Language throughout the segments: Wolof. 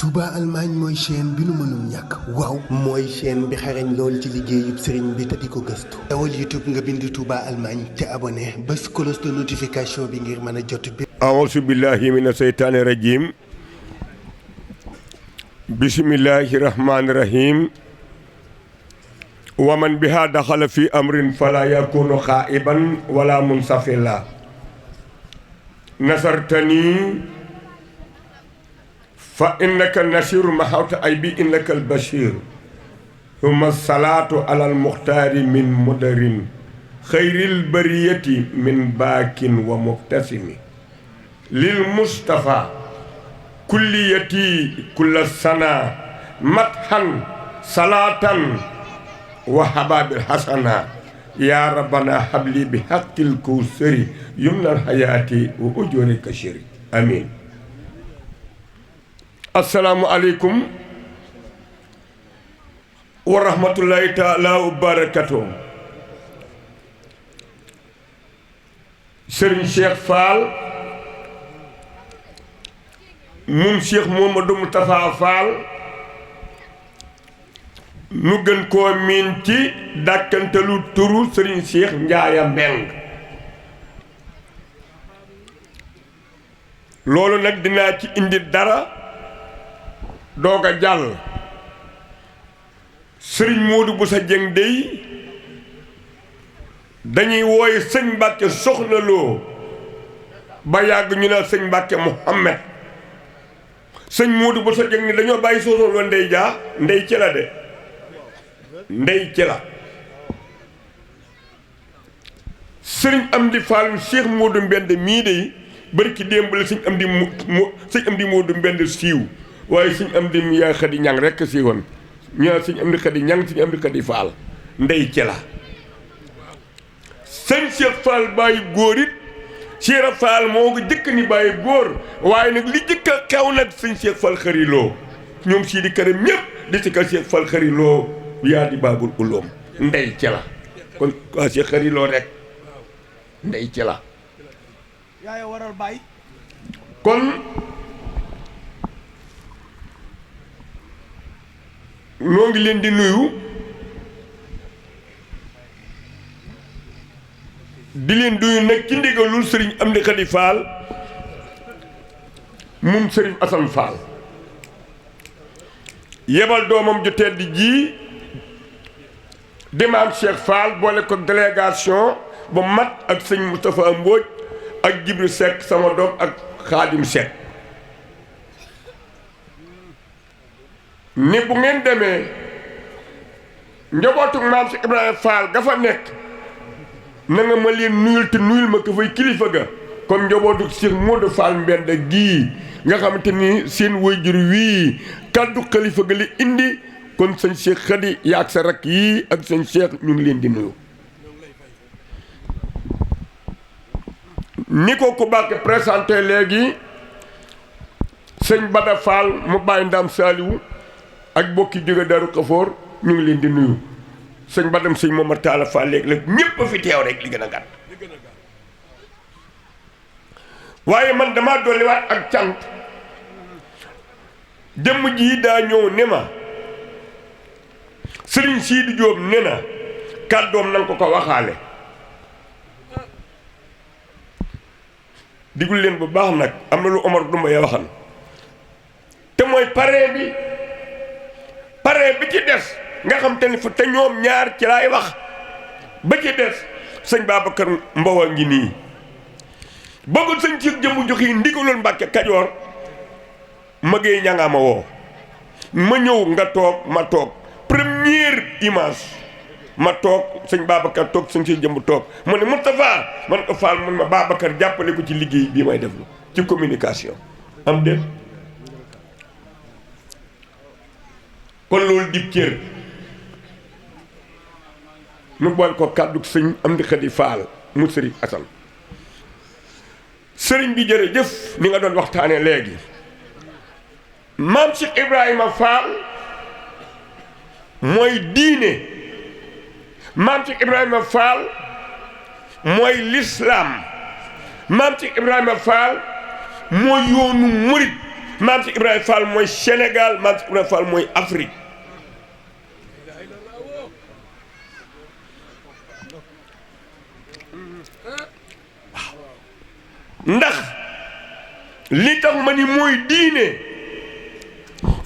Touba Allemagne mooy chaîne bi nu mënul ñàkk waaw mooy chaîne bi xarañ lool ci liggéeyub sëriñ bi te di ko gëstu dawal YouTube nga bind Touba Allemagne te abonné bés cloche de notification bi ngir mën a jot bi aousu billahi mina seytaani rajim bismillahi rahmani rahim wa man biha daxala fi amrin fala yakunu xaiban wala munsafila nasartani fa innaka nasiru mahawta ay bi innaka albashir huma salatu ala almuxtaari min mudarin xayril bariyati min baakin wa mubtasimi lil mustafa kulliyati kulla sana mathan salatan wa hababil hasana ya rabbana habli bi haqqil kawsari yumnal hayati wa ujuri kashiri amin. Assalaamu aleykum wa rahmatullahi taala wa barakatuh. Serigne Cheikh Fall moom Cheikh Mouhamadou Moustapha Fall nu gën koo miin ci dàkkantalu turu Serigne Cheikh Njaaya Mbeng loolu nag dinaa ci indi dara doog a jàll. Sëriñ Moodu bu sa jëng dey dañuy wooye sëñ Mbàkke Soxna Lo ba yàgg ñu naa sëñ Mbàkke Muhammad sëñ Moodu bu sa jëng ni dañoo bàyyi Soxna Lo ndey jaa ndey ci la de ndey ci la. sëriñ Amdi Fall Cheikh Moodu Mbend mii dey bërki démb la sëñ Amdi Moodu Mbend siiw waaye suñ am di yaa xadi ñang rekk si woon ñaa suñ am di xadi ñang suñ am di xadi faal ndey ci la. sëñ Cheikh Fall bàyyi góor it Cheikh Fall moo ko jëkk ni bàyyi góor waaye nag li jëkk a xew nag sëñ Cheikh Fall xariloo ñoom sii di këram ñëpp di si ka Cheikh Fall xariloo yaa di baabul uloom ndey ci la kon waa Cheikh xariloo rek ndey ci la yaay waral bàyyi kon noo ngi leen di nuyu di leen duyu nag ci ndigalul sëriñ Amdi Xadi Fall moom sëriñ Asan Fall yebal doomam ju tedd ji di maam Cheikh Fall boole ko délégation ba mat ak sëñ Moustapha Mbodj ak Jibril Seck sama doom ak Xaadim Seck ni bu ngeen demee njabootu maam si Ibrahima Fall ga fa nekk na nga ma leen nuyul te nuyul ma ko fay kilifa ga comme njabootu Cheikh Modou Fall Mbend gii nga xamante ni seen waajur wii kaddu xalifa ga li indi kon sëñ Cheikh Khady yaag sa rakk yii ak sëñ Cheikh ñu ngi leen di nuyu ni ko ku bàkke présenté léegi sëñ Bada Fall mu bàyyi Ndam Saliou ak bokki jóge Daru Kafoor ñu ngi leen di nuyu sëñ Badam sëñ Momar Talla Fall léegi la ñépp a fi teew rek li gën a gàtt waaye man damaa dolliwaat ak cant jëmm ji daa ñëw ne ma sëriñ Sidi Diop ne na kàddoom nan ko waxaale digul leen bu baax nag am na lu Omar Dumba ya waxan te mooy parrain bi ci des nga xam te ni fa te ñoom ñaar ci laay wax ba ci des sëñ Babacar Mbow a ngi nii bëggul sëñ ci jëmbu jox yi ndigaloon Mbàkke Kajoor ma géey ñangaa ma woo ma ñëw nga toog ma toog première image ma toog sëñ Babacar toog sëñ ci jëmbu toog mu ne Moustapha man ko Fall mun ma Babacar jàppale ko ci liggéey bii may def ci communication am déet kon loolu dib cër nu bool ko kàddu sëñ Amdi Xadi Fall mu sëriñ Asan sëriñ bi jërëjëf ni nga doon waxtaane léegi maam Cheikh Ibrahima Fall mooy diine maam Cheikh Ibrahima Fall mooy lislaam maam Cheikh Ibrahima Fall mooy yoonu murit maam si Ibrahima Fall mooy Sénégal maam si Ibrahima Fall mooy Afrique ndax li tax ma ni mooy diine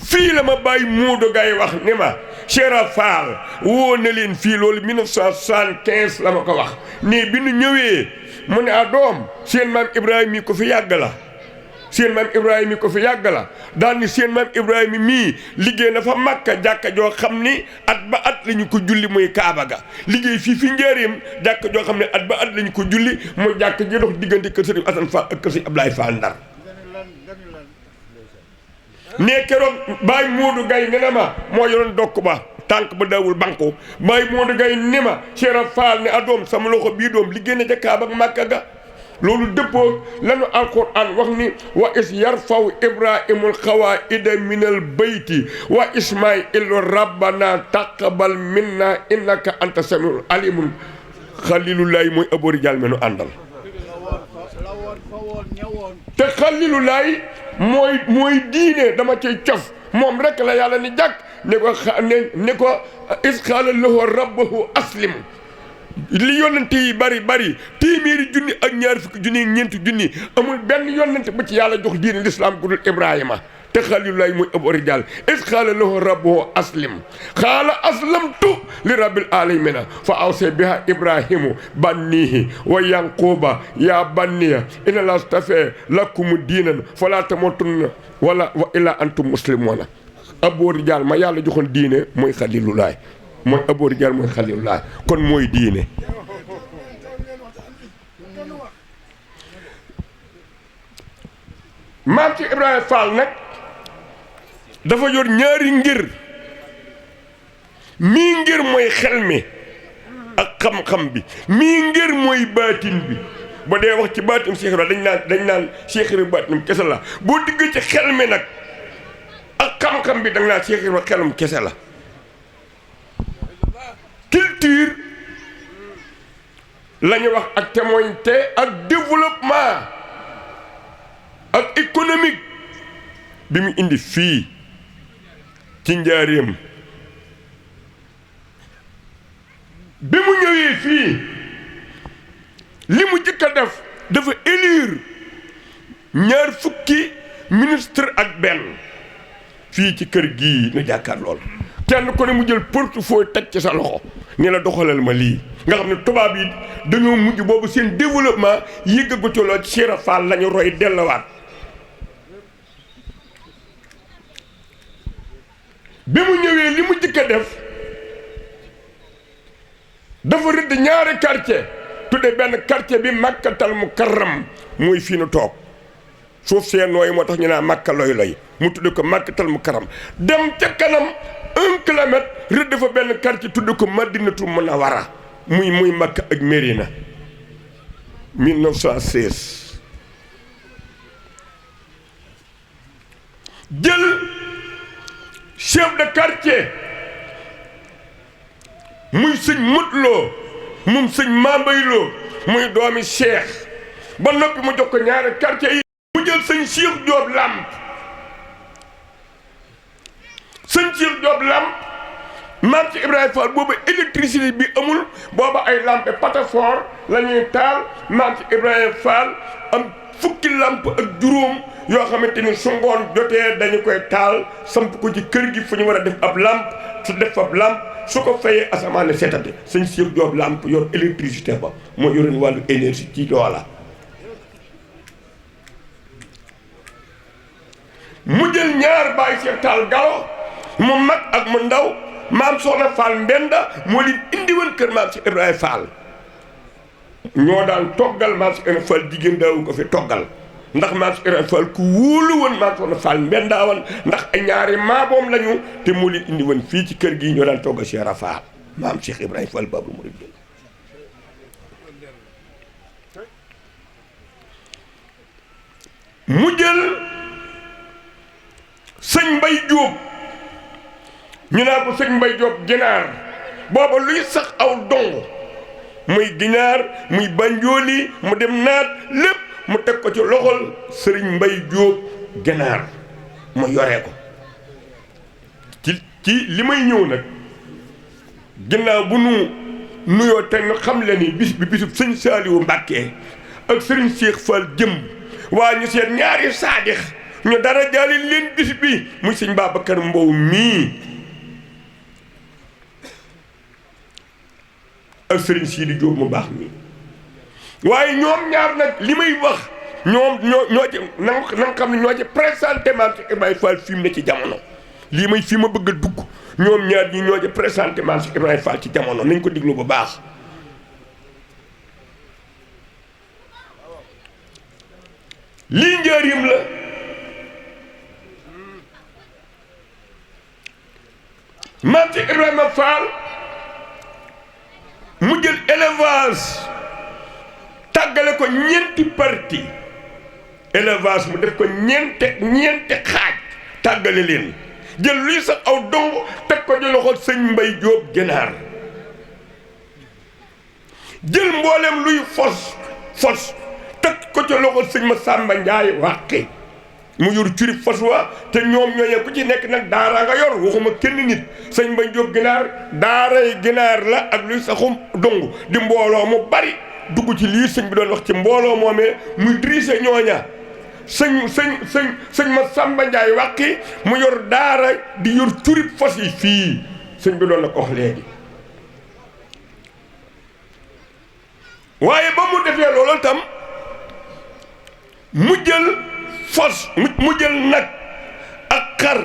fii la ma bàyyi Moodu Gaye wax ni ma Cheikh Fall woo na leen fii loolu 1975 la ma ko wax nii bi nu ñëwee mu ne doom seen maam Ibrahima mi ko fi yàgg la seen maam Ibrahima mi ko fi yàgg la daal ni seen maam Ibrahima mii liggéey na fa Makka jàkka joo xam ni at ba at lañu ko julli muy Kaaba ga liggéey fii fi Njaaréem jàkka joo xam ne at ba at lañu ko julli muy jàkka ji dox diggante kër Sëriñ Asan Fall ak kër Sëriñ Ablaye Fall Ndar nee keroog Baye Moodu Gaye ne na ma moo yoroon dokk ba tànk ba daawul banko Baye Moodu Gaye ni ma Cheikh Fall ne doom sama loxo bii doom liggéey na ca Kaaba ak Makka ga loolu dëppoo lanu alquran wax ni wa is yarfaw ibrahimul xawaida minal bayti wa ismailu rabbana taqabal minna innaka anta samiul alimun xalilulaay mooy abori jàll menu àndal te xalilulaay mooy diine dama cay cof moom rek la yàlla ni jàkk ne ko is xaala lahu rabbahu aslim li yonent yi bari téeméeri junni ak ñaar fukki junni ak ñeenti junni amul benn yonent ba ci yàlla jox diine l'islam gudul Ibrahima te xalilulaay mooy ab original is xaala lahu rabbuhu aslim xaala aslamtu li rabbil alamina fa awse biha ibrahimu bannihi wa yanquba ya banniya inna la stafe lakumu diinan fala tamutunna wala wa illa antum muslimuna ab original ma yàlla joxoon diine mooy xalilulaay mooy aboori jaar mooy xalilulaay kon mooy diine maam ci Ibrahima Fall nag dafa yor ñaari ngir mii ngir mooy xel mi ak xam-xam bi mii ngir mooy baatin bi ba dee wax ci baatin Cheikh Ibrahima dañ naan Cheikh Ibrahima baatinam kese la boo digg ci xel mi nag ak xam-xam bi dañ naan Cheikh Ibrahima xelum kese la culture la ñu wax ak témoigneté ak développement ak économique bi mu indi fii ci Njaaréem bi mu ñëwee fii li mu jëkk a def dafa élire 20 ministre ak benn fii ci kër gii nu jàkkaar lool kenn ko ne mu jël portefeuille teg ci sa loxo ni la doxalal ma lii nga xam ne tubaab yi dañoo mujj boobu seen développement yëggagutuloo ci Cheikh Fall lañu roy dellawaat bi mu ñëwee li mu jëkk a def dafa rëdd ñaari quartier tudde benn quartier bi Makkatal Mukarram mooy fii nu toog suuf see nooy moo tax ñu naa Makka loy mu tudde ko Makkatal Mukarram dem ca kanam 1 kilomètre rëdd fa benn quartier tudde ko Madinatul Munawwara muy Makka ak Médina 1916 jël chef de quartier muy sëñ Modlo moom sëñ Mambaylo muy doomi Cheikh ba noppi mu jox ko ñaari quartier yi mu jël sëñ Cheikh Diop Lamp sëñ Cheikh Diop Lamp maam ci Ibrahima Fall booba électricité bi amul booba ay lampe patafort la ñuy taal maam ci Ibrahima Fall am fukki lamp ak juróom yoo xamante ni su ngoon jotee dañu koy taal samp ko ci kër gi fu ñu war a def ab lampe su def ab lampe su ko fayee asamaan seetate sëñ Cheikh Diop Lamp yor électricité ba moo yoroon wàllu énergie ci loola mu jël ñaar bàyyi Cheikh Tall Galo mu mag ak mu ndaw maam Soxna Fall Mbenda moo leen indi woon kër maam si Ibrahima Fall ñoo daan toggal maam si Ibrahima Fall jigéen daawu ko fi toggal ndax maam si Ibrahima Fall ku wóolu woon maam Soxna Fall Mbenda woon ndax ay ñaari maaboom lañu te moo leen indi woon fii ci kër gi ñoo daan toggal Cheikh Fall maam Cheikh Ibrahima Fall Babou Mourid mu jël sëñ Mbay Jóob ñu naa ko sëñ Mbay Jóob ginaar booba luy sax aw dong muy ginaar muy banjooli mu dem naat lépp mu teg ko ci loxol sëriñ Mbay Jóob ginaar ma yoree ko ci li may ñëw nag ginnaaw bu nu nuyoo te ñu xam le ni bis bi bisub sëñ Saaliwu Mbàkke ak sëriñ Cheikh Fall jëm waa ñu seet ñaari saadix ñu dara jaali leen bis bi muy sëñ Babacar Mbow mii ak sëriñ Sidi Diop mu baax mii waaye ñoom ñaar nag li may wax ñoom ñoo ci na nga xam ne ñoo ci présenté Maam Cheikh Ibrahima Fall fi mu ne ci jamono lii may fi ma bëgg a dugg ñoom ñaar ñi ñoo ci présenté Maam Cheikh Ibrahima Fall ci jamono nañ ko diglu bu baax lii njaarim la Maam Cheikh Ibrahima Fall mu jël élevage tàggale ko ñeenti parti élevage mu def ko ñeenti xaaj tàggale leen jël luy sax aw dong teg ko ci loxo sëñ Mbay Jóob Ginaar jël mboolem luy fos teg ko ci loxo sëñ Masamba Njaay Wàqi mu yor curi fos wa te ñoom ñooñee ku ci nekk nag daara nga yor waxuma kenn nit sëñ Mbay Jóob Ginaar daaray ginaar la ak luy saxum dong di mbooloo mu bari dugg ci lii sëñ bi doon wax ci mbooloo moomee muy drise ñooña sëñ Masamba Njaay Wàqi mu yor daara di yor curi fos yi fii sëñ bi doon la ko wax léegi waaye ba mu defee loolu tam mu jël fos mu jël nag ak xar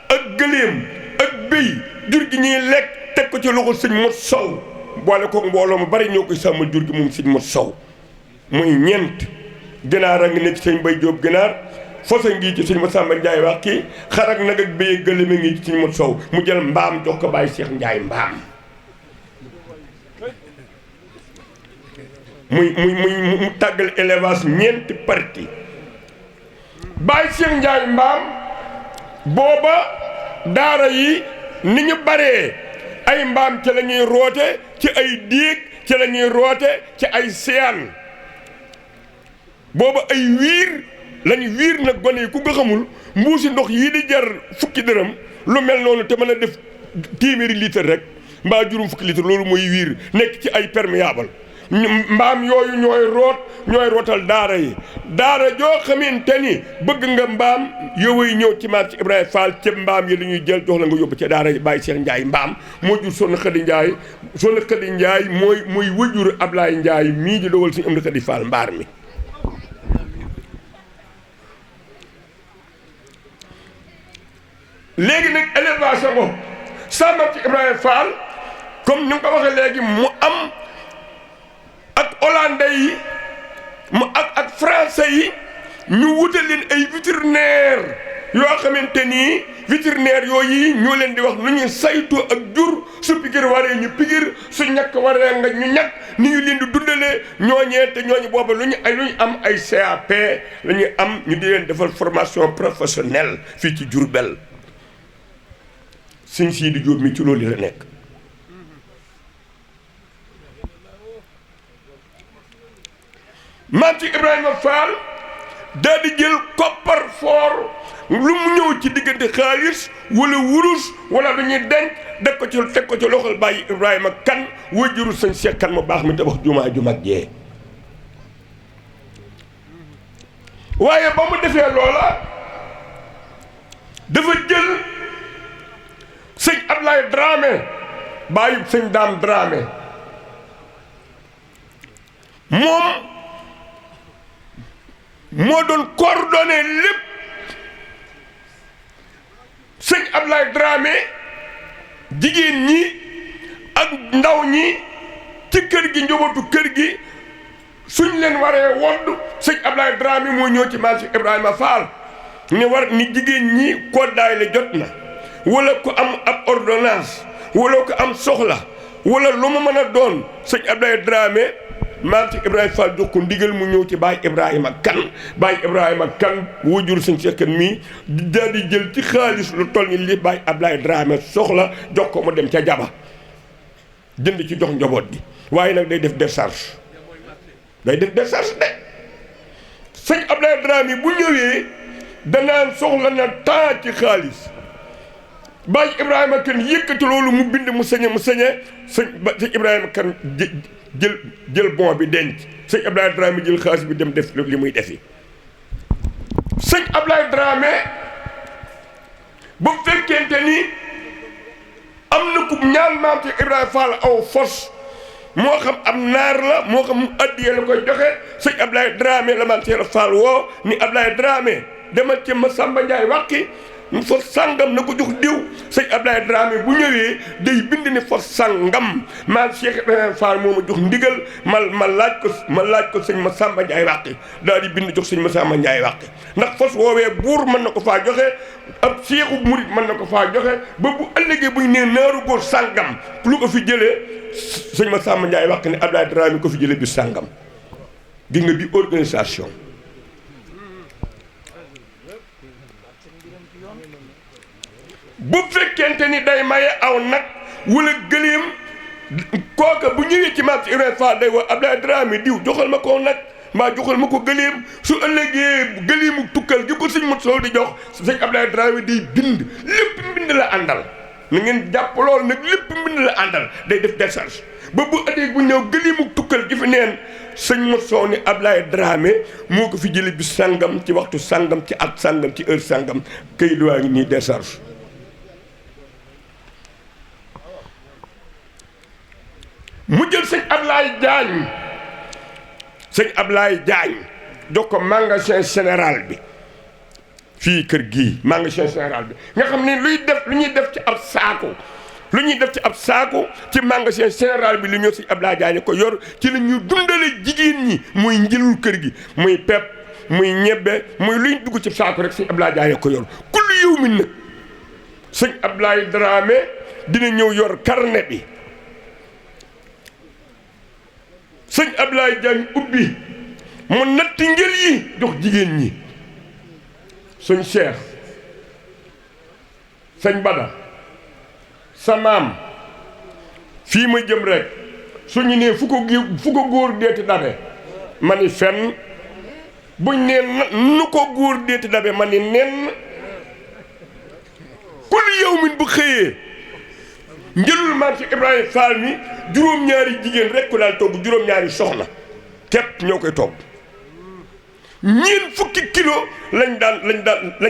ak gëléem ak béy jur gi ñuy lekk teg ko ci loxo sëñ Mot Sow boole ko mbooloo mu bari ñoo koy sàmmal jur gi moom sëñ Mot Sow muy ñeent ginaar a ngi nekk sëñ Mbay Jóob Ginaar fosa ngi ci sëñ Masamba Njaay Wàqi xar ak nag ak béy ak gëléem a ngi ci sëñ Mot Sow mu jël mbaam jox ko Baay Cheikh Njaay mbaam mu tàggal élevage ñeenti parti Baay Cheikh Njaay mbaam booba daara yi ni ñu baree ay mbaam ci la ñuy roote ci ay déeg ci la ñuy roote ci ay seyaan booba ay wiir lañu wiir nag gone yi ku nga xamul mbuusi ndox yii di jar fukki dërëm lu mel noonu te mën a def téeméeri litre rek mbaa juróom fukki litre loolu mooy wiir nekk ci ay perméable mbaam yooyu ñooy rootal daara yi daara joo xamante ni bëgg nga mbaam yoway ñëw ci Maam Cheikh Ibrahima Fall ca mbaam yi la ñuy jël jox la nga yóbbu ca daara yi Baye Cheikh Ndiaye mbaam moo jur Soxna Xadi Njaay mooy wëjur Ablaye Ndiaye mii di dogal suñu am na Xadi Fall mbaar mi léegi nag élevage boobu sa Maam Cheikh Ibrahima Fall comme ni nga ko waxee léegi mu am ak hollandais yi mu ak français yi ñu wutal leen ay vétérinaire yoo xamante ni vétérinaire yooyu ñoo leen di wax nu ñuy saytu ak jur su pigir waree ñu pigir su ñàkk waree nga ñu ñàkk ni ñu leen di dundalee ñooñee te ñooñu booba lu ñu am ay CAP la ñuy am ñu di leen defal formation professionnelle fii ci Diourbel sëñ Sidi Diop mi ci loolu la nekk Maam Cheikh Ibrahima Fall daal di jël koppar foor lu mu ñëw ci diggante xaalis wala wurus wala dañuy denc teg ko ci loxol Baye Ibrahima Kan wajuru sëñ Cheikh Kan mu baax mi tabax jumaa ju mag jee waaye ba mu defee loola dafa jël sëñ Ablaye Dramé bàyyi sëñ Daam Dramé moom moo doon coordonné lépp sëñ Ablaye Dramé jigéen ñi ak ndaw ñi ci kër gi njabootu kër gi suñ leen waree wodd sëñ Ablaye Dramé moo ñëw ci Maam Cheikh Ibrahima Fall ni jigéen ñi koddaay la jot na wala ko am ab ordonnance wala ko am soxla wala lu mu mën a doon sëñ Ablaye Dramé Maam Cheikh Ibrahima Fall jox ko ndigal mu ñëw ci Baye Ibrahima Kan wujur sëñ Cheikh Kan mii daal di jël ci xaalis lu toll ni li Baye Ablaye Dramé soxla jox ko mu dem ca jaba jënd ci jox njaboot gi waaye nag day def décharge de sëñ Ablaye Dramé bu ñëwee danaan soxla na temps ci xaalis Baye Ibrahima Kane yëkkati loolu mu bind mu sëñ Ibrahima Kane jël bon bi denc sëñ Ablaye Dramé jël xaalis bi dem def li muy defi sëñ Ablaye Dramé bu fekkente ni am na ku ñaan maam ci Ibrahima Fall aw fos moo xam am naar la moo xam mu addiye la koy joxe sëñ Ablaye Dramé la maam Cheikh Fall woo ni Ablaye Dramé demal ci Masamba Ndiaye wàqi fos sàngam na ko jox diw sëñ Ablaye Dramé bu ñëwee day bind ni fos sàngam maam Cheikh Ibrahima Fall moo ma jox ndigal ma laaj ko sëñ Masamba Ndiaye wàqi daal di bind jox sëñ Masamba Ndiaye wàqi ndax fos woowee buur mën na ko faa joxe ab seexu murit mën na ko faa joxe ba bu ëllëgee buñ nee naaru góor sàngam lu ko fi jëlee sëñ Masamba Ndiaye wàqi ne Ablaye Dramé ko fi jëlee bi sàngam di nga bi organisation bu fekkente ni day maye aw nag wala gëléem kooka bu ñëwee ci maam si Ibrahima Fall day wax Ablaye Dramé diw joxal ma ko nag mbaa joxal ma ko gëléem su ëllëgee gëléemu tukkal gi ko sëñ Moussa di jox sëñ Ablaye Dramé day bind lépp mbind la àndal na ngeen jàpp loolu nag lépp mbind la àndal day def décharge ba bu ëllëgee bu ñëw gëléemu tukkal gi fi neen sëñ Moussa ni Ablaye Dramé moo ko fi jëlee bi sàngam ci waxtu sàngam ci at sàngam ci heure sàngam këyit waa ngi nii décharge mu jël sëñ Ablaye Diagne jox ko magasin général bi fii kër gii magasin général bi nga xam ne lu ñuy def ci ab saako ci magasin général bi lu ñëw sëñ Ablaye Diagne ko yor ci la ñu dundale jigéen ñi muy njëlul kër gi muy pepp muy ñebbe muy luñ dugg ci saako rek sëñ Ablaye Diagne ko yor kullu yow mi nag sëñ Ablaye Dramé dina ñëw yor carnet bi sëñ Ablaye Diagne ubbi mu natti njël yi jox jigéen ñi sëñ Cheikh sëñ Bada sa maam fii ma jëm rek suñu nee fu ko góor deeti dabe ma ni fenn buñ nee nu ko góor deeti dabe ma ni nenn kul yow min bu xëyee njëlul maam ci Ibrahima Fall mi juróom-ñaari jigéen rek ko daal togg juróom-ñaari soxna képp ñoo koy togg ñeent fukki kilo lañ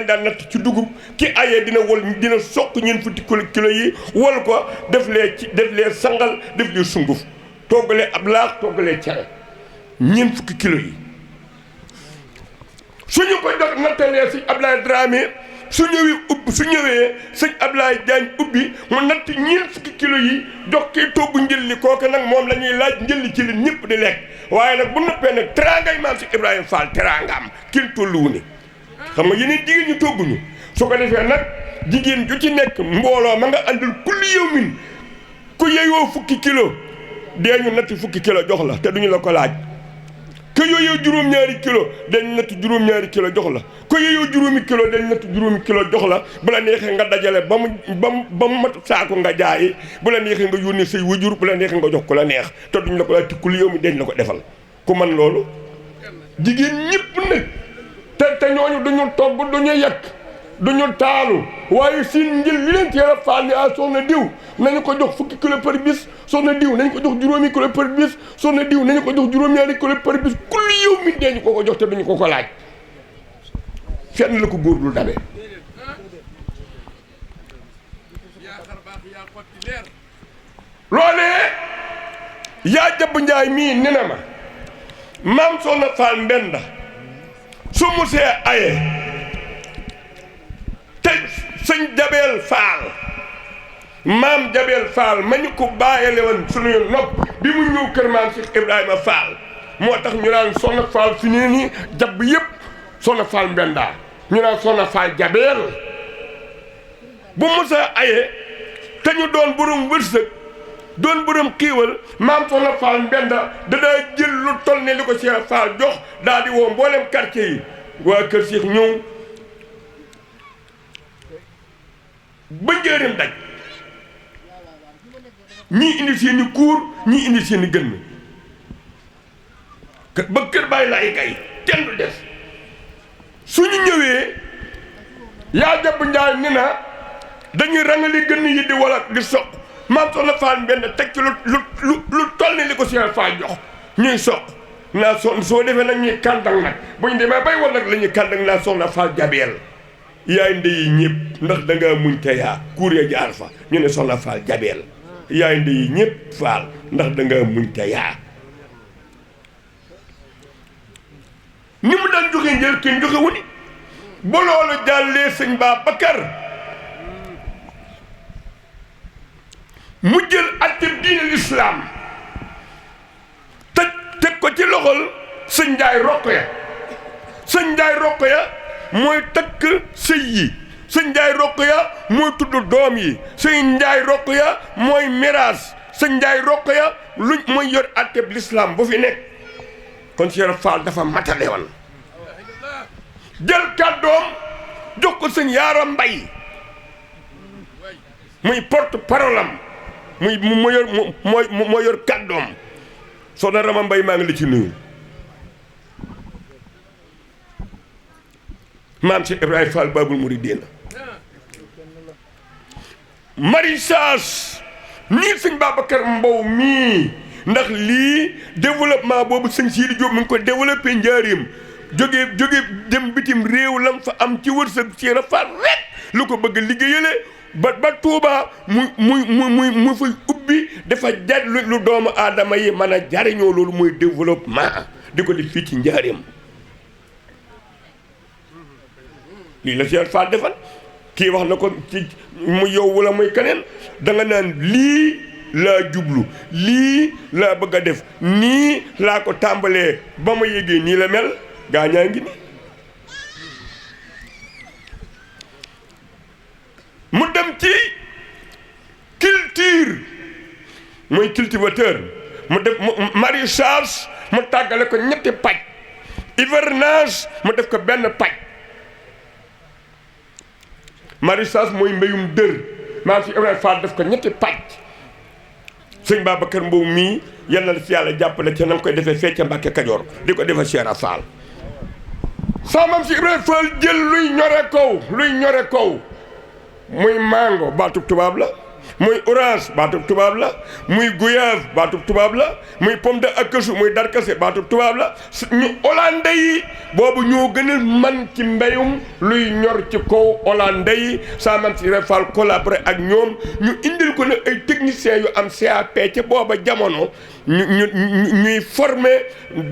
daan natt ci dugub ki ayee dina soq ñeent fukki kilo yi wol ko def lee sangal def lee sunguf toggalee ab laax toggalee cere ñeent fukki kilo yi suñu ko jox nattalee si Ablaye Dramé su ñëwee sëñ Ablaye Diagne ubbi mu natt ñeent fukki kilo yi jox kii togg njëlli kooku nag moom la ñuy laaj njëlli ci li ñëpp di lekk waaye nag bu noppee nag teraangay maam si Ibrahima Fall teraangaam kenn tolluwu ni xam nga yeneen jigéen ñu togguñu su ko defee nag jigéen ju ci nekk mbooloo ma nga àndal kulli yow min ku yeyoo fukki kilo dee ñu natt fukki kilo jox la te duñu la ko laaj ku yeyoo juróom-ñaari kilo dañ natt juróom-ñaari kilo jox la ku yeyoo juróomi kilo dañ natt juróomi kilo jox la bu la neexee nga dajale ba mu mat saako nga jaayi bu la neexee nga yónnee say wajur bu la neexee nga jox ko la neex te duñ la ko laaj te kulli yow mi dañ la ko defal ku man loolu jigéen ñëpp nag te ñooñu duñu togg duñu yekk duñu taalu waaye siin njël li leen teel a faal ni soxna diw nañu ko jox fukki kilo par bis soxna diw nañu ko jox juróomi kilo par bis soxna diw nañu ko jox juróom-ñaari kilo par bis kulli yow mi deeñu ko jox te duñu ko laaj fenn la ko góor dul dabee loolee yaa jabb njaay mii ne na ma maam soxna Fall Mbenda su musee aye te sëñ Jabeel Fall maam Jabeel Fall ma ñu ko bàyyele woon suñuy nopp bi mu ñëw kër maam Cheikh Ibrahima Fall moo tax ñu naan soxna Fall fi nii nii jabb yëpp soxna Fall Mbenda ñu naan soxna Fall Jabeel bu musa aye te ñu doon borom wërsëg doon borom xiiwal maam soxna Fall Mbenda da daa jël lu toll ne li ko Cheikh Fall jox daa di woo mboolem quartier yi waa kër Cheikh ñëw ba njëriñ daj ñii indi seen i kuur ñii indi seen i gën ba kër bàyyi laay kay kenn du des suñu ñëwee yaa jàpp njaay ni na dañuy rangali gën yi di wala di soq maam soxna Fall benn teg ci lu toll ni li ko Cheikh Fall jox ñuy soq naa soo defee nag ñuy kàndang nag bu ñu demee bay wal nag la ñuy kàndang naa soxna Fall jabeel yaay ndeyi ñëpp ndax da ngaa muñ te yaa kuur ya jaar fa ñu ne soxna Fall jabeel yaay ndeyi ñëpp Fall ndax da ngaa muñ te yaa ni mu daan joxe njël kenn joxe wu ni ba loolu jàllee sëñ Babacar mu jël atteb diine lislaam teg ko ci loxol sëñ Njaay Roqaya sëñ Njaay Roqaya mooy takk sëy yi sëñ Njaay Roqaya mooy tudd doom yi sëñ Njaay Roqaya mooy miraas sëñ Njaay Roqaya luñ mooy yor atteb lislaam bu fi nekk kon Cheikh Fall dafa matale woon jël kàddoom jox ko sëñ Yaara Mbay muy porte parole am moo yor kàddoom soxna Rama Mbay maa ngi la ci nuyu maam Cheikh Ibrahima Fall Babul Mouridina maraîchage nii sëñ Babacar Mbow mii ndax lii développement boobu sëñ Sidi Diop mu ngi ko développé njaarim jóge dem bitim réew lam fa am ci wërsëg ci Fall rek lu ko bëgg liggéeyale ba Touba mu fay ubbi dafa jar lu doomu aadama yi mën a jariñoo loolu mooy développement di ko def fii ci njaarim lii la Cheikh Fall defal kii wax na ko ci mu yow wala muy keneen da nga naan lii laa jublu lii laa bëgg a def nii laa ko tàmbalee ba ma yégee nii la mel gaañaa ngi ni mu dem ci culture muy cultivateur mu def maraîchage mu tàggale ko ñetti pàcc hivernage mu def ko benn pàcc maraîchage mooy mbéyum dër maam si Ibrahima Fall def ko ñetti pàcc sëñ Babacar Mbow mii yal na la ci yàlla jàppale ca na nga koy defee fee ca Mbàkke Kajoor di ko defee Cheikh Fall saa maam si Ibrahima Fall jël luy ñore kaw muy mango baatub tubaab la muy orange baatub tubaab la muy goyave baatub tubaab la muy pomme de akasu muy darkase baatub tubaab la ñu hollandais yi boobu ñoo gën a man ci mbéyum luy ñor ci kaw hollandais yi saa man si Fall collaboré ak ñoom ñu indil ko nag ay techniciens yu am CAP ca booba jamono ñuy former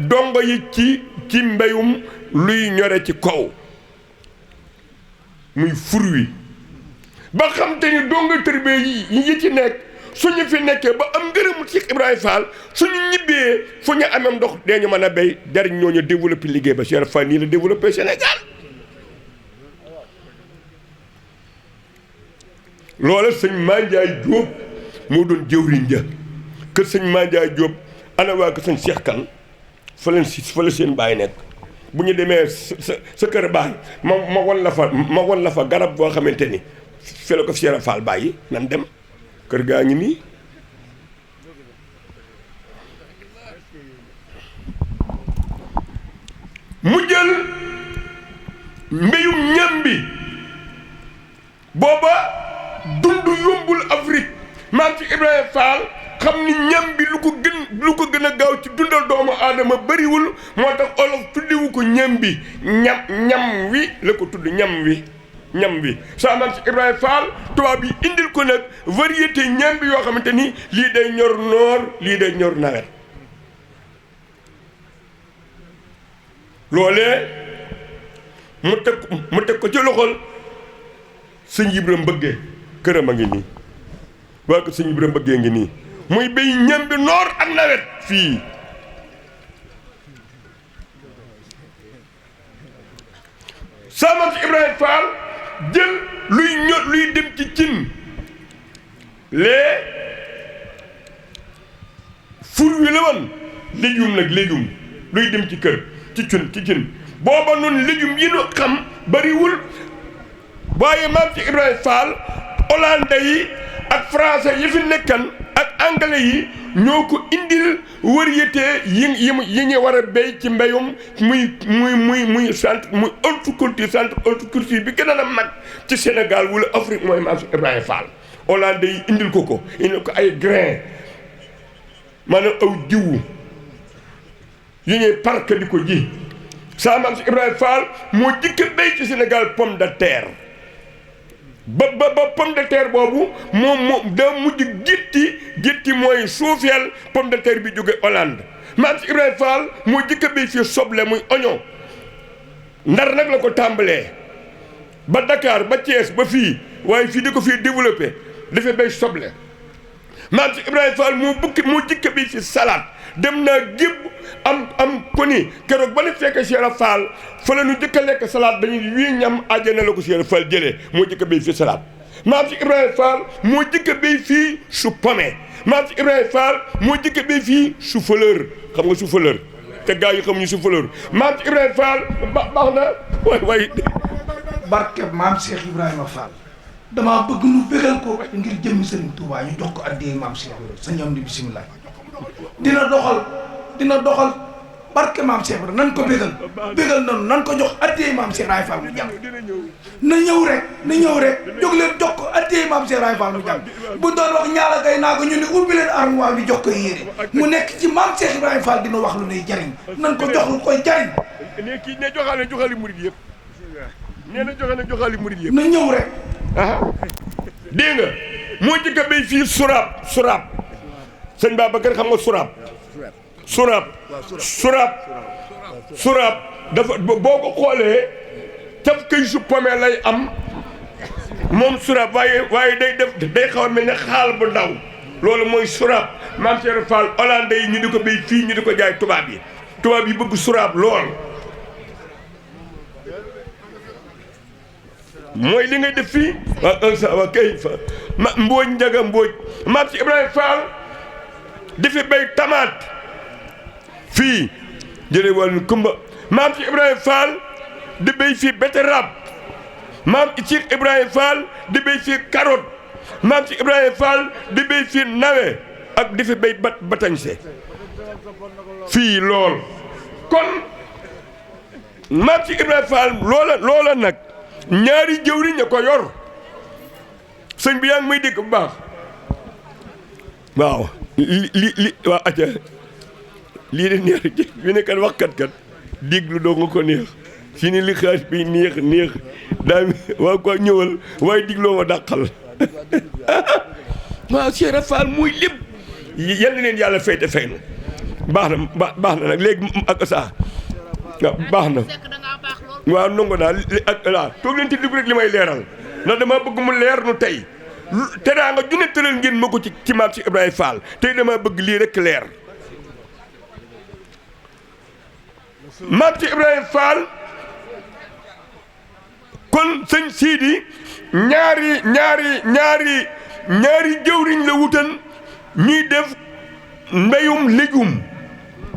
dongo yi ci mbéyum luy ñore ci kaw muy fruit ba xam te ni donga tërbe yi ci nekk suñu fi nekkee ba am ngërëmu Cheikh Ibrahima Fall suñu ñibbee fu ñu amee ndox dee ñu mën a béy jariñ ñooñu développé liggéey ba Cheikh Fall nii la développé Sénégal loola sëñ Mandiaye Diop moo doon jëwriñ ja kër sëñ Mandiaye Diop ana waa ko sëñ Cheikh Kane fa la seen baay nekk bu ñu demee sa kër baay ma won la fa garab boo xamante ni fi la ko Cheikh Fall bàyyi nan dem kër gaa ngi nii mu jël mbéyum ñambi booba dund yombul Afrique maam ci Ibrahima Fall xam ni ñambi lu ko gën a gaaw ci dundal doomu aadama bariwul moo tax olof tuddiwu ko ñambi ñam wi la ko tudd ñam wi saa maam ci Ibrahima Fall tubaab yi indil ko nag variété ñambi yoo xamante ni lii day ñor noor lii day ñor nawet loolee mu teg ko ci loxol sëñ Ibra Mbëggee këram a ngi nii waa ko sëñ Ibra Mbëggee ngi nii muy béy ñambi noor ak nawet fii saa maam ci Ibrahima Fall jël luy dem ci cin lee fur wi la woon légume luy dem ci kër ci cin booba noonu légume yi ñu xam bariwul waaye maam ci Ibrahima Fall hollandais yi ak français yi fi nekkan ak anglais yi ñoo ko indil variété yi ñu war a béy ci mbéyum muy centre muy centre horticulture bi gën a mag ci Sénégal wala Afrique mooy maam Ibrahima Fall. Hollande yi indil ko ay grain maanaam aw jiwu yu ñuy park di ko ji saa maam Ibrahima Fall moo jëkk a béy ci Sénégal pomme de terre. ba pomme de terre boobu moom daa mujj gétti mooy suufeel pomme de terre bi jóge Hollande maam si Ibrahima Fall moo jëkk a béy fii soble muy oignon Ndar nag la ko tàmbalee ba Dakar ba Thiès ba fii waaye fii di ko fii développé dafay béy soble maam si Ibrahima Fall moo jëkk a béy fii salade dem naa gébb am ko ni keroog ba ne fekk Cheikh Fall fa la ñu jëkk a lekk salade dañuy wii ñam àjjana la ko Cheikh Fall jëlee moo jëkk a béy fii salade maam si Ibrahima Fall moo jëkk a béy fii su pomme maam si Ibrahima Fall moo jëkk a béy fii su fleur xam nga su fleur te gars yi xamuñu su fleur maam si Ibrahima Fall baax na waay barke maam Cheikh Ibrahima Fall damaa bëgg nu bégal ko ngir jëmmi Serigne Touba ñu jox ko addee maam Cheikh sa ñoom di bisimilah dina doxal barke maam Cheikh Ibrahima nan ko bégal nanu nan ko jox addee maam Cheikh Ibrahima Fall mu jàng na ñëw rek jóg leen jox ko addee maam Cheikh Ibrahima Fall mu jàng bu doon wax ñaala gay naa ko ñu ne ubbi leen armoire bi jox ko yére mu nekk ci maam Cheikh Ibrahima Fall dina wax lu nuy jariñ nan ko jox lu koy jariñ ne joxaale murid yëpp nee na joxaale murid yëpp na ñëw rek dégg nga moo jëkk a béy fii suraab sëñ Babacar xam nga suraab dafa boo ko xoolee caf këy su pomme lay am moom suraab waaye day xaw a mel ne xaal bu ndaw loolu mooy suraab maam Cheikh Fall Hollande yi ñu di ko béy fii ñu di ko jaay tubaab yi bëgg suraab lool mooy li ngay def fii waa kay fa mbóoj njaga mbóoj maam si Ibrahima Fall dafi béy tamaate fii jëlee wàllu kumba maam si Ibrahima Fall di béy fii betterave maam si Ibrahima Fall di béy fii carotte maam si Ibrahima Fall di béy fii nawe ak di fi béy batañse fii lool kon maam si Ibrahima Fall loola nag ñaari jëwriñ ña ko yor sëñ bi yaa ngi may dégg bu baax waaw li waa aja lii de neex fi ne kat waxkat kat déglu doo nga ko neex fi ni li xaas bi neex daa waa ko ñëwal waaye digloo ma dàqal waaw Cheikh Fall muy lépp yal na leen yàlla fayte faynu baax na nag léegi ak saa waaw baax na waaw nangu naa ak laa toog leen ci dugg rek li may leeral ndax dama bëgg mu leer nu tey teraanga junne tëral ngeen ma ko ci maam si Ibrahima Fall tey dama bëgg lii rek leer maam si Ibrahima Fall kon sëñ Sidi ñaari jëwriñ la wutan ñuy def mbéyum légume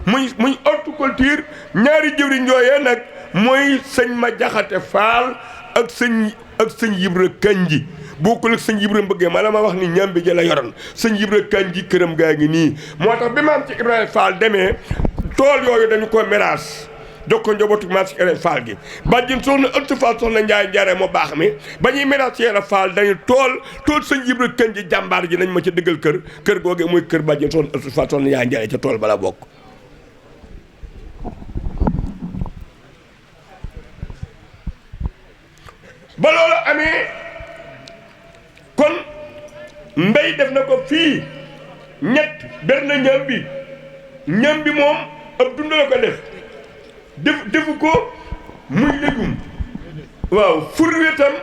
muy horticulture ñaari jëwriñ yooyee nag mooy sëñ ma jaxate Fall ak sëñ Ibra Kanji bokkul ak sëñ Ibra mbëggee ma la ma wax ni ñambi ja la yoroon sëñ Ibra Kanji këram gaa ngi nii moo tax bi maam ci Ibrahima Fall demee tool yooyu dañu ko miraas jox ko njabootu maam ci Ibrahima Fall gi bàjjen soxna ëtt Fall soxna Njaay Njaare moo baax mi ba ñuy miraas ci Ibrahima Fall dañu tool sëñ Ibra Kanji jàmbaar ji nañ ma ca dëggal kër googee mooy kër bàjjen soxna ëtt Fall soxna Njaay Njaare ca tool bala bokk ba loolu amee kon mbéy def na ko fii ñett ber na ñam bi moom ab dund la ko defu ko muy légume waaw furwe tam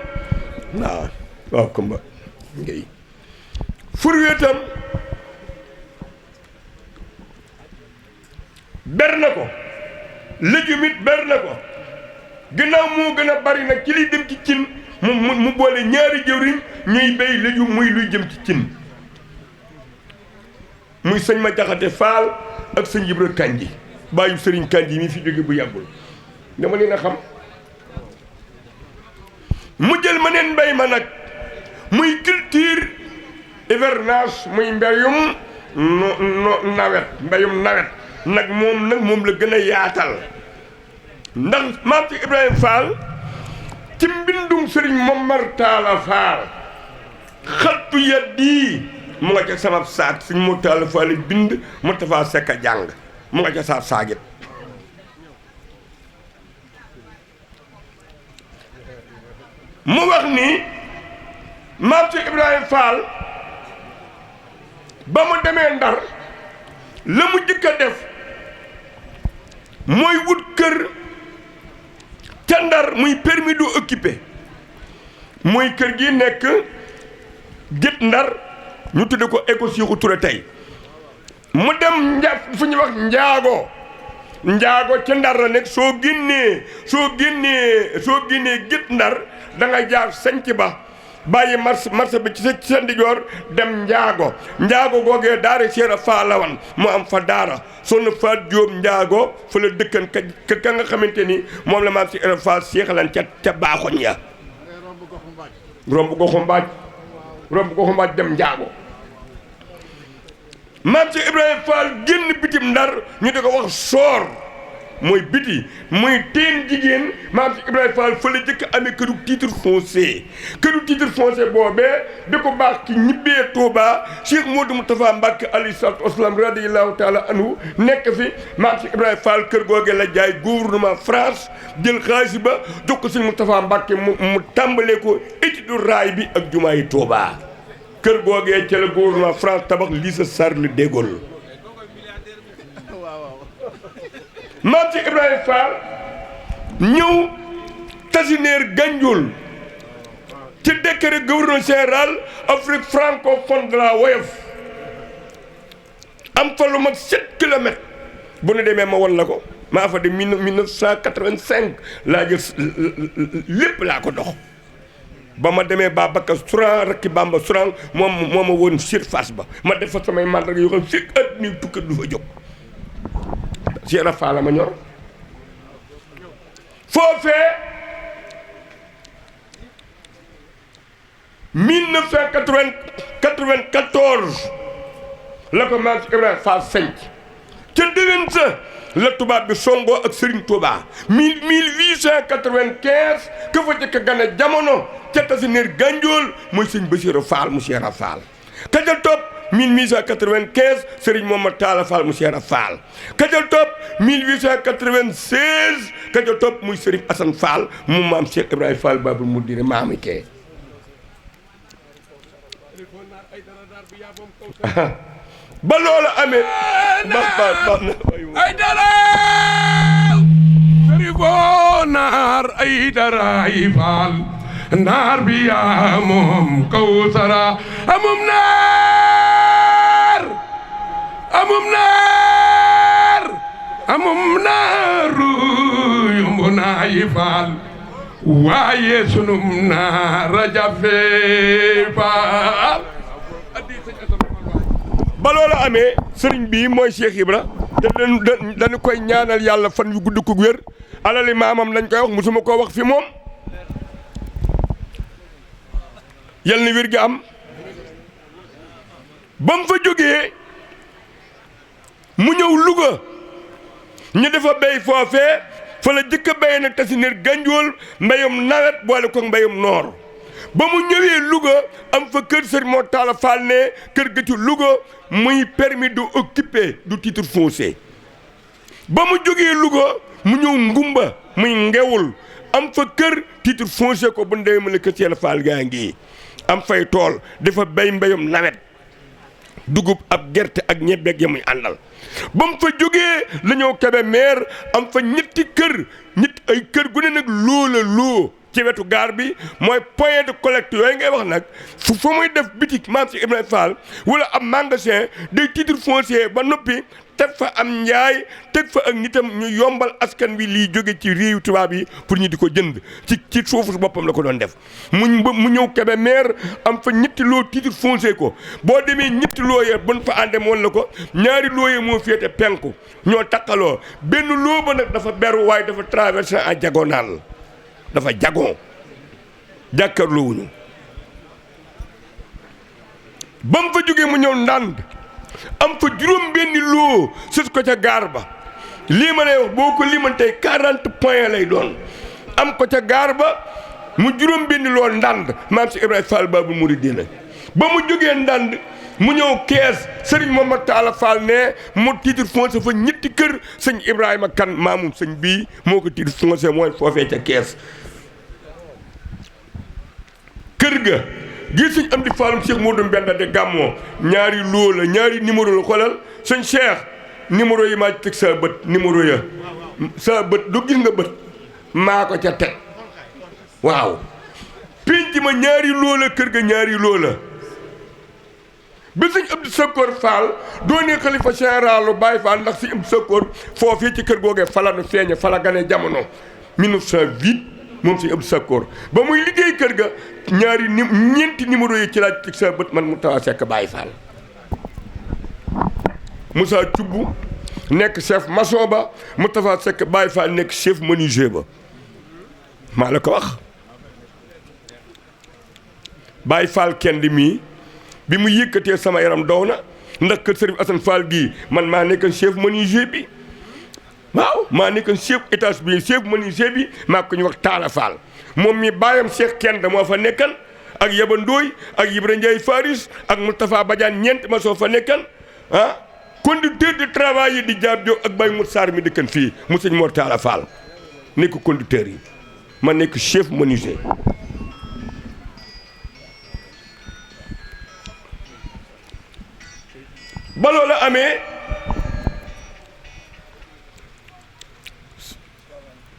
waaw kumba ngay furwe tam ber na ko légume it ber na ko gannaaw moo gën a bari nag ci liy dem ci cin mu boole ñaari jëwriñ ñuy béy légume muy luy jëm ci cin muy sëñ ma jaxate Fall ak sëñ Ibra Kanji bàyyi sëriñ Kanji mi fi jóge bu yàggul dama leen a xam mu jël ma neen mbéy ma nag muy culture hivernage muy mbéyum nawet mbayum nawet nag moom la gën a yaatal ndax maam ci Ibrahima Fall ci mbindum sëriñ Momar Talla Fall xattu yaddi mu nga ca sama saak suñ mu Talla Fall bind Moustapha Seck a jàng mu nga ca saagit mu wax ni maam ci Ibrahima Fall ba mu demee Ndar la mu jëkk a def mooy wut kër ca Ndar muy permis d'occuper mooy kër gi nekk Guet Ndar ñu tudde ko éco Sékou Touré tey mu dem fu ñuy wax njaago ca Ndar la nekk soo génnee Guet Ndar da nga jaar sanc ba bàyyi marché bi ci sa ndijoor dem njaago googee daara Cheikh Fall la wan mu am fa daara Soxna Faat Jóob njaago fa la dëkkan ka nga xamante ni moom la maam si Fall seexalan ca baaxoñ ya romb goxu mbaaj dem njaago maam si Ibrahima Fall génn bitim Ndar ñu di ko wax soor mooy biti muy teen jigéen maam si Ibrahima Fall fa la jëkk amee këru titre foncier boobee di ko baax ci ñibbee Touba Cheikh Modou Moustapha Mbacke alayhi salaatu wasalaam radiyallahu taala anhu nekk fi maam si Ibrahima Fall kër googee la jaay gouvernement France jël xaalis ba jox ko Sëñ Moustapha Mbacke mu tàmbalee ko étude raay bi ak jumaa yi Touba kër googee ca la gouvernement France tabax lycée Charles de Gaulle maam ci Ibrahima Fall ñëw Tasineer Gandiol ci décret gouverneur général Afrique francophone de la Woyof am fa lu mag 7 kilomètres bu nu demee ma won la ko maa fa de 1985 laa jël lépp laa ko dox ba ma demee Babacar Souran rakki Bamba Souran moom ma woon surface ba ma def fa samay mandarga yoo xam fekk at ni tukkat du fa jóg Cheikh Fall ma ñor foofee 1994 la ko maam Ibrahima Fall sanc ca déwén sa la tubaab bi songoo ak Serigne Touba 1895 ka fa jëkk gane jamono ca Tasineer Gandiol mooy sëñ Bassirou Fall mu Cheikh Fall ka ca topp 1895 Serigne Momar Talla Fall mu Cheikh Fall ka ca topp 1896 ka ca topp muy Serigne Assane Fall mu maam Cheikh Ibrahima Fall Babul Mudire maami kee ba loolu amee ay dara Serifo naar ay dara ay Fall naar bi yaa moom Kawsara amum naaru yumbu naayi Fall waaye sunum naar jafe Fall ba loolu amee sëriñ bii mooy Cheikh Ibra te dañu koy ñaanal yàlla fan yu gudd ko wér alali maamam lañ koy wax musuma koo wax fi moom yal na wér gi am ba mu fa jógee mu ñëw Louga ñu dafa béy foofee fa la jëkk a béyee nag Tasineer Gandiol mbéyum nawet boole ko mbéyum noor ba mu ñëwee Louga am fa kër Serigne Mor Talla Fall ne kër ga ci Louga muy permis d'occuper du titre foncier ba mu jógee Louga mu ñëw Ngumba muy Ngewul am fa kër titre foncier ko bu ndee ma la kër Cheikh Fall gaa ngi am fay tool dafa béy mbéyum nawet dugub ab gerte ak ñebeeg ya muy àndal ba mu fa jógee la ñëw Kébémer am fa ñetti kër ay kër gu ne nag loo ci wetu gaar bi mooy point de collecte yooyu ngay wax nag fu muy def bitik maam si Ibrahima Fall wala am magasin day titre foncier ba noppi teg fa am njaay teg fa ak nitam ñu yombal askan wi lii jóge ci réew tubaab yi pour ñu di ko jënd ci suufu boppam la ko doon def mu ñëw Kébémer am fa ñetti loo titre foncier ko boo demee ñetti loo yee bon fa àndee woon la ko ñaari loo yee moo féete penku ñoo takkaloo benn loo ba nag dafa beru waaye dafa traversé en diagonale dafa jagon jàkkaarloowuñu ba mu fa jógee mu ñëw Ndande am fa juróom benni loo sës ko ca gaar ba lii ma lay wax boo ko limantee 40 points lay doon am ko ca gaar ba mu juróom benni loo ndànd maam si Ibrahima Fall Babul Mouridina ba mu jógee ndànd mu ñëw kees sëriñ Momar Talla Fall ne mu titre foncier fa ñetti kër sëñ Ibrahima kan maamum sëñ bii moo ko titre foncier mooy foofee ca kees kër ga gii sëñ am di Fallum Cheikh Modou Mbenda de gàmmoo ñaari loo la ñaari numéro la xoolal sëñ Cheikh numéro yi maa ci teg sa bët numéro ya sa bët du gis nga bët maa ko ca teg waaw pénc ma ñaari loo la kër ga ñaari loo la bi sëñ Abdou Sakkoor Fall doonee xalifa généralu Baye Fall ndax sëñ Abdou Sakkoor foofii ci kër googee fala nu feeñe fala gane jamono 1908 moom sëñ Abdou Sakkoor ba muy liggéey kër ga ñeenti numéro yi ci laaj teg sa bët man mu tawa sekk Baye Fall Moussa Thioub nekk chef maçon ba mu tafa sekk Baye Fall nekk chef menuisier ba maa la ko wax Baye Fall kenn di mii bi mu yëkkatee sama yaram daw na ndax kër Serigne Assane Fall gii man maa nekkoon chef menuisier bi waaw maa nekkoon chef étage bi chef menuisier bi maa ko ñu wax Talla Fall moom mi baayam Cheikh kenn da moo fa nekkan ak Yaba Ndooy ak Ibra Ndiaye Faris ak Moustapha Badiane ñeent ma soo fa nekkan ah conducteur de travail yi di jaab jow ak Baye Mout Sarr mi dëkkan fii mu sëñ Mor Talla Fall nekk conducteur yi ma nekk chef menuisier ba loola amee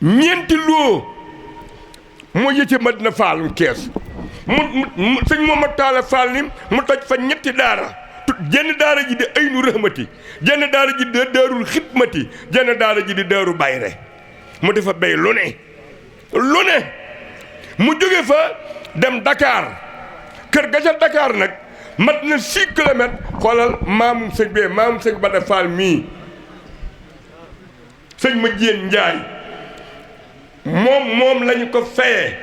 ñeenti loo moo yëcce Madina Fall kees mu sëñ Momar Talla Fall ni mu toj fa ñetti daara jenn daara ji di Aynu Rahmati jenn daara ji di Daarul Xidmati jenn daara ji di Daaru Bayre mu defa bay lu ne mu jóge fa dem Dakar kër ga ca Dakar nag mat na 6 kilomètres xoolal maamum sëñ bee maamum sëñ Bada Fall mii sëñ ma Jéen Njaay moom lañu ko fayee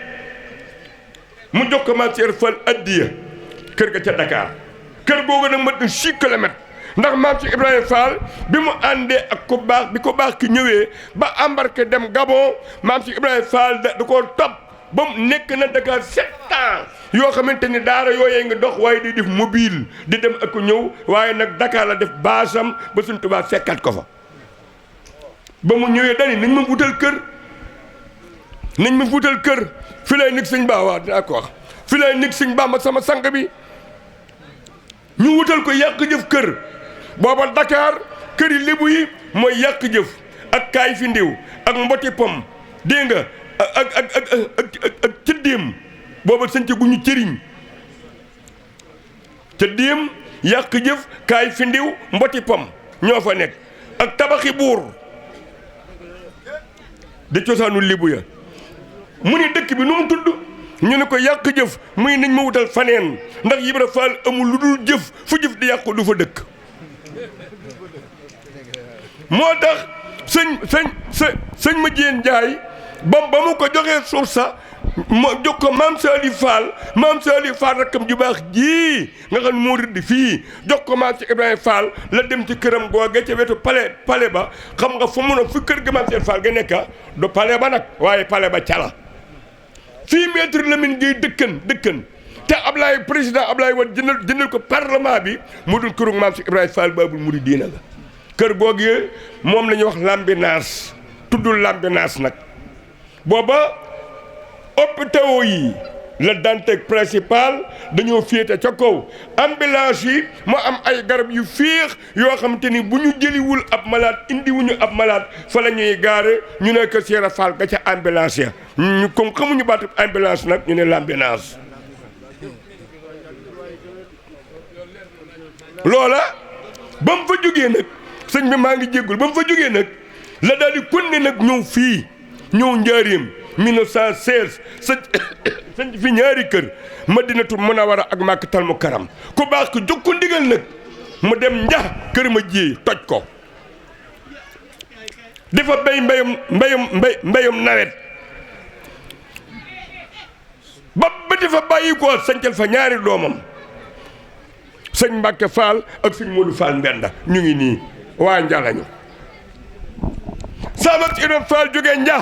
mu jox ko maam Cheikh Fall addiya kër ga ca Dakar kër googu nag mat na 6 kilomètres ndax maam Cheikh Ibrahima Fall bi mu àndee ak ku baax bi ko baax ki ñëwee ba embarqué dem Gabon maam Cheikh Ibrahima Fall da koo topp ba mu nekk na Dakar 7 ans yoo xamante ni daara yooyee nga dox waaye di def mobile di dem ak ñëw waaye nag Dakar la def baasam ba suñ tubaab fekkat ko fa ba mu ñëwee dani nañ ma wutal kër fi lay nekk sëñ Ba waaw dinaa ko wax fi lay nekk sëñ Ba ma sama sang bi ñu wutal ko yàq jëf kër booba Dakar kër yi lébu yi mooy yàq jëf ak kaay fi ndiw ak mboti pom dégg nga ak ca déem booba sënc gu ñu cëriñ ca déem yàq jëf kaay fi ndiw mboti pom ñoo fa nekk ak tabaxi buur di cosaanu lébu ya mu ni dëkk bi nu mu tudd ñu ne ko yàq jëf muy nañ ma wutal faneen ndax Ibra Fall amul lu dul jëf fu jëf di yàqu du fa dëkk moo tax sëñ ma Jéen Njaay ba mu ko joxee suuf sa ma jox ko maam Sali Fall rakkam ju baax ji nga xam ne moo rëdd fii jox ko maam si Ibrahima Fall la dem ci këram googe ca wetu pale ba xam nga fu mun a fu kër ga maam seen Fall ga nekka du pale ba nag waaye pale ba cala fii maître Lamine Gueye dëkkan te président Ablaye Wade jëndal ko parlement bi mu dul këru maam si Ibrahima Fall Babul Mouridina la kër googu moom la ñuy wax Lambinaas tuddul Lambinaas nag booba hôpitaux yi la Dantec principal dañoo féete ca kaw ambulance yi mu am ay garab yu féex yoo xamante ni bu ñu jëliwul ab malade indiwuñu ab malade fa la ñuy gaare ñu ne kër Seera Fall ga ca ambulance ya ñu comme xamuñu baatu ambulance nag ñu ne l'ambulance loola ba mu fa jógee nag sëñ bi maa ngi jéggul ba mu fa jógee nag la daal di konne nag ñëw fii ñëw njaareem 1916 sëñ fi ñaari kër Madinatu Munawara ak Makkatal Mukarram ku baax ko jóg ko ndigal nag mu dem njax kër ma ji toj ko dafa béy mbéyum nawet ba dafa bàyyi ko sancal fa ñaari doomam sëñ Mbàkke Fall ak sëñ Modou Fall Mbenda ñu ngi nii waa Nja lañu Samat Ibrahima Fall jógee Nja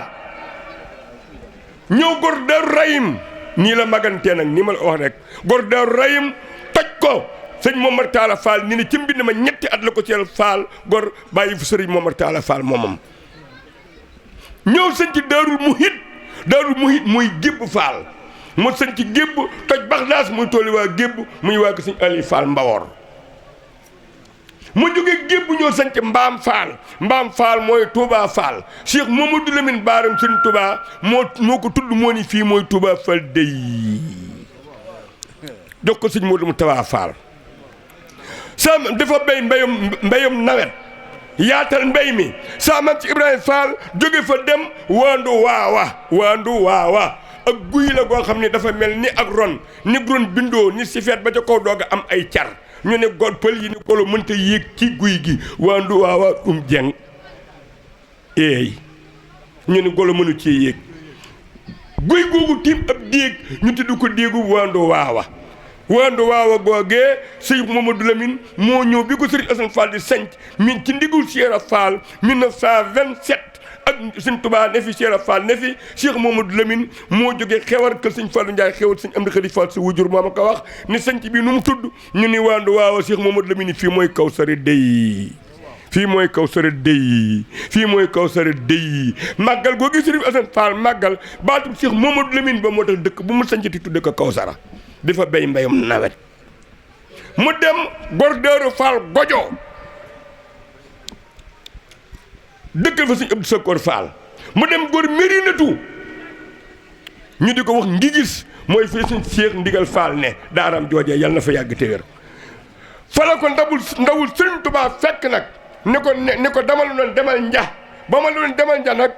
ñëw gor Daaru Rahim nii la magantee nag ni ma la wax rek gor Daaru Rahim toj ko sëñ Momar Talla Fall ni ne ci mbind ma ñetti at la ko Seel Fall gor bàyyi fu sëriñ Momar Talla Fall moomam ñëw sëñ ci Daarul Muhit muy Gébb Fall mu sëñ ci Gébb toj Baxdaas muy tooli waa Gébb muy waa ko sëñ Ali Fall Mbawor mu jógee Gébb ñëw sëñ ci Mbaam Fall mooy Touba Fall Cheikh Mamadou Lamine Baaram sëñ Touba moo ko tudd moo ni fii mooy Touba Fall dey jox ko sëñ Modou Moustapha Fall sam dafa béy mbéyum nawet yaatal mbéy mi sama ci Ibrahima Fall jóge fa dem waandu waawa ak guy la goo xam ne dafa mel ni ak ron ni ron bindoo ni si feet ba ca kaw doog a am ay car ñu ne god pël yi ni golo mënta yéeg ci guy gi waandu waawa jeng eey ñu ne golo mënu ci yéeg guy googu tiim ab déeg ñu tudd ko déegu waandu waawa googee sëñ Mamadou Lamine moo ñëw bi ko sëriñ Assane Fall di sanc min ci ndigul Cheikh Fall 1927 ak sëñ Touba ne fi Cheikh Fall ne fi Cheikh Mamadou Lamine moo jógee xewar kër sëñ Fallou Ndiaye xewal sëñ Amdi Khady Fall sa wujur moo ma ko wax ni sanc bi nu mu tudd ñu ni waandu waawa Cheikh Mamadou Lamine fii mooy Kawsara dey fii mooy Kawsara dey màggal googu sëriñ Assane Fall màggal baatum Cheikh Mamadou Lamine ba moo tax dëkk bu mu sancati tudde ko Kawsara di fa béy mbéyum nawet mu dem gor Daaru Fall Gojo dëkkal fa sëñ Abdou Sakor Fall mu dem gor Mérinatu ñu di ko wax Ngigis mooy fii sëñ Cheikh Ndigal Fall ne daaram joojee yal na fa yàgg te wér fa la ko ndawul sëriñ Tuubaa fekk nag ni ko dama la doon demal Nja ba ma la doon demal Nja nag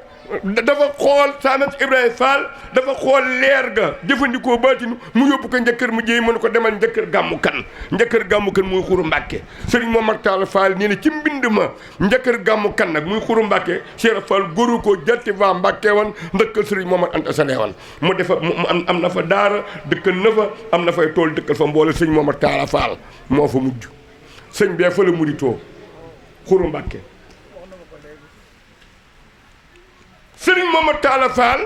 dafa xool Samat Ibrahima Fall dafa xool leer ga jëfandikoo baatinu mu yóbbu ko njëkkër mu jéey mu ne ko demal njëkkër gàmmu kan muy Xuru Mbàkke sëriñ Momar Talla Fall nii ne ci mbind ma njëkkër gàmmu kan nag muy Xuru Mbàkke Cheikh Fall góoru ko jatti va Mbàkke wan ndëkkal sëriñ Momar Anta Sale wan mu defa mu am na fa daara dëkkal na fa am na fay tool dëkkal fa mboole sëriñ Momar Talla Fall moo fa mujj sëñ bee fa la muritoo Xuru Mbàkke sëriñ Momar Talla Fall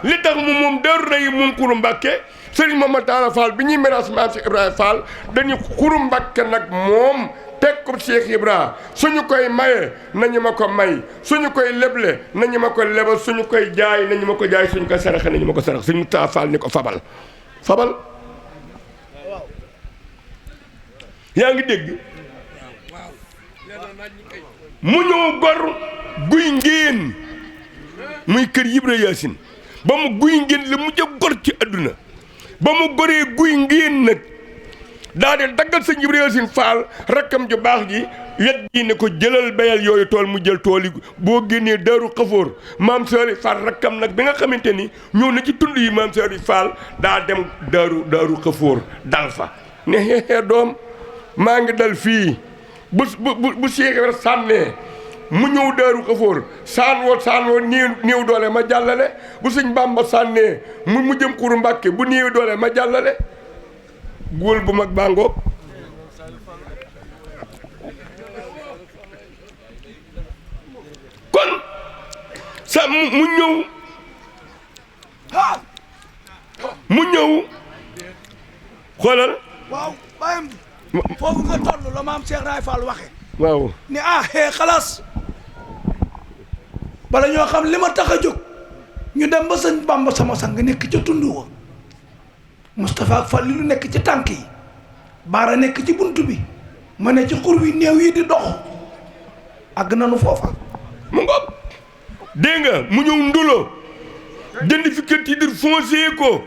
li tax mu moom Daaru Rahim moom Xuru Mbàkke sëriñ Momar Talla Fall bi ñuy miraas maam Cheikh Ibrahima Fall dañu Xuru Mbàkke nag moom teg ko Cheikh Ibra suñu koy maye nañu ma ko may suñu koy leble nañu ma ko lebal suñu koy jaay nañu ma ko jaay suñu koy saraxe nañu ma ko sarax sëriñ Talla Fall ni ko fabal yaa ngi dégg mu ñëw gor guy ngéen muy kër Ibra Yaasin ba mu guy ngéen la mujj a gor ci àdduna ba mu goree guy ngéen nag daa de daggal sëñ Ibra Yaasin Fall rakkam ju baax ji wet gi ne ko jëlal bayal yooyu tool mu jël tool yi boo génnee Daaru Xafoor maam Sëriñ Fall rakkam nag bi nga xamante ni ñëw na ci tund yi maam Sëriñ Fall daa dem Daaru Xafoor dal fa ne xeexee doom maa ngi dal fii bu Cheikh Ibra sànnee mu ñëw Daaru Xafoor saan woo néew doole ma jàllale bu sëñ Bàmba sànnee mu jëm Xuru Mbàkke bu néew doole ma jàllale góol bu mag bàngoog kon sa mu ñëw xoolal waaw bàyyam foofu nga toll la maam Cheikh Ibrahima Fall waxe waaw ni xalaas bala ñoo xam li ma tax a jóg ñu dem ba sëñ Bamba sama sang nekk ca tund wa Moustapha ak Fall li lu nekk ci tànk yi Baara nekk ci bunt bi ma ne ci xur wi néew yi di dox àgg nanu foofa mu ngoog dégg nga mu ñëw ndulo jënd fi kër titre foncier ko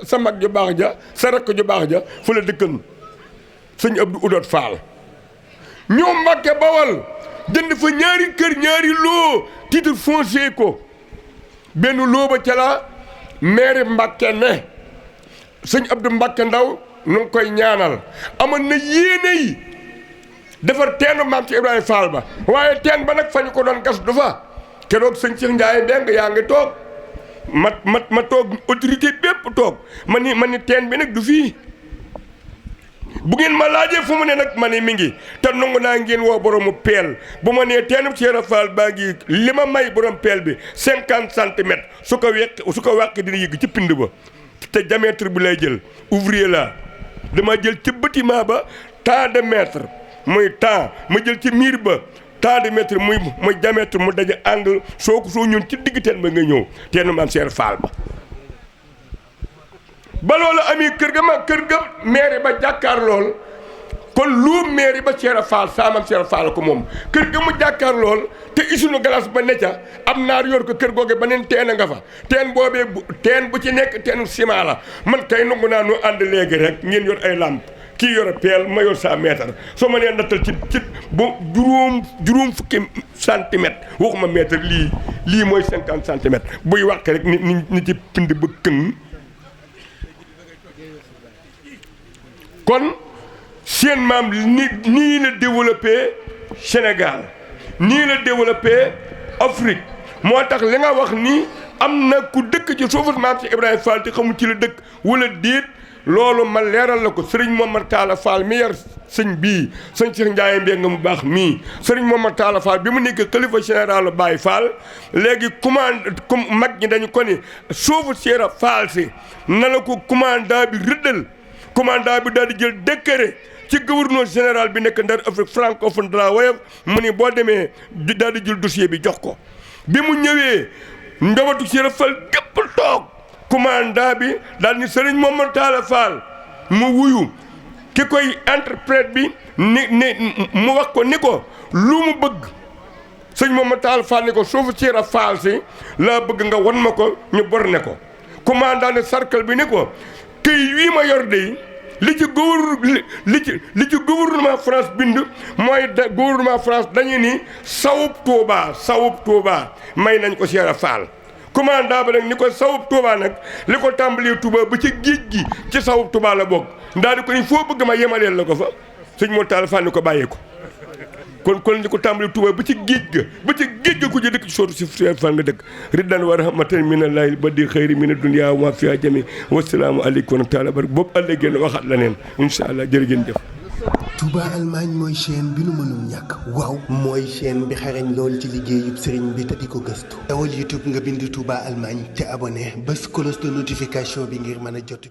sa mag ju baax ja sa rakk ju baax ja fa la dëkkan sëñ Abdou Oudot Fall ñoo Mbàkke Bawal jënd fa ñaari kër ñaari loo titre foncier ko benn loo ba ca la maire Mbàkke ne sëñ Abdou Mbàkke Ndaw nu ngi koy ñaanal amoon na yéene yi defar teenu maam ci Ibrahima Fall ba waaye teen ba nag fa ñu ko doon gas du fa keroog sëñ Cheikh Ndiaye deng yaa ngi toog ma toog autorité bépp toog ma ni teen bi nag du fii bu ngeen ma laajee fu mu ne nag ma ne mi ngi te nangu naa ngeen woo boromu peel bu ma nee teenub Cheikh Fall baa ngi li ma may borom peel bi 50 centimètres su ko wàq dina yëgg ci pind ba te diamètre bi lay jël ouvrier la dama jël ci bâtiment ba tant de mètres muy temps ma jël ci miir ba tant de mètres muy diamètre mu daje angle soo ñun ci digg teen ba nga ñëw teenu maam Cheikh Fall ba loolu amee kër ga mairie ba jàkkaar lool kon lu mairie ba Cheikh Fall saamam Cheikh Fall ko moom kër ga mu jàkkaar lool te usine glace ba ne ca am naar yor ko kër googe beneen teen a nga fa teen boobee teen bu ci nekk teenu ciment la man kay nangu naa nu ànd léegi rek ngeen yor ay làmp kii yor a peel ma yor 100 mètres soo ma nee nattal ci bu juróom fukki centimètres waxuma mètre lii mooy 50 centimètres buy wàq rek ni ci pind ba këng kon seen maam nii la développé Sénégal nii la développé Afrique moo tax li nga wax ni am na ku dëkk ci suufu maam si Ibrahima Fall te xamul ci la dëkk wala déet loolu ma leeral la ko sëriñ Momar Talla Fall mi yar sëñ bii sëñ Cheikh Ndiaye Mbengue mu baax mii sëriñ Momar Talla Fall bi mu nekk xalifa général Baye Fall léegi mag ñi dañu ko ni suufu Cheikh Fall si na la ko commandant bi rëddal commandant bi daal di jël décret ci gouverneur général bi nekk Ndar Afrique francophone de la Woyof mu ni boo demee daal di jël dossier bi jox ko bi mu ñëwee njabootu Cheikh Fall gépp toog commandant bi daal ni sëriñ Momar Talla Fall mu wuyu ki koy interprète bi ni mu wax ko ni ko lu mu bëgg sëñ Momar Talla Fall ni ko suufu Cheikh Fall si laa bëgg nga wan ma ko ñu borne ko commandant ne cercle bi ni ko këy wii ma yor de li ci gouvernement France bind mooy gouvernement France dañu ni sawub Touba may nañ ko Cheikh Fall commandant ba nag ni ko sawub Touba nag li ko tàmbalee Touba ba ci géej gi ci sawub Touba la bokk ndaa di ko ni foo bëgg ma yemaleel la ko fa sëñ moo Talla Fall ni ko bàyyee ko kon li ko tàmbalee Touba ba ci géej ga ku ci dëkk ci sootu si Cheikh Fall nga dëkk riddan wa rahmatan minallahi ba di xëyri mina dunya wa fiha jami wasalaamu aleykum wa taala barak boobu ëllëgee na waxaat la neen incha allah jërë ngeen jëf. Touba Allemagne mooy chaîne bi nu mënul ñàkk waaw mooy chaîne bi xarañ lool ci liggéeyub sëriñ bi te di ko gëstu dawal YouTube nga bind Touba Allemagne te abonné bés cloche de notification bi ngir mën a jot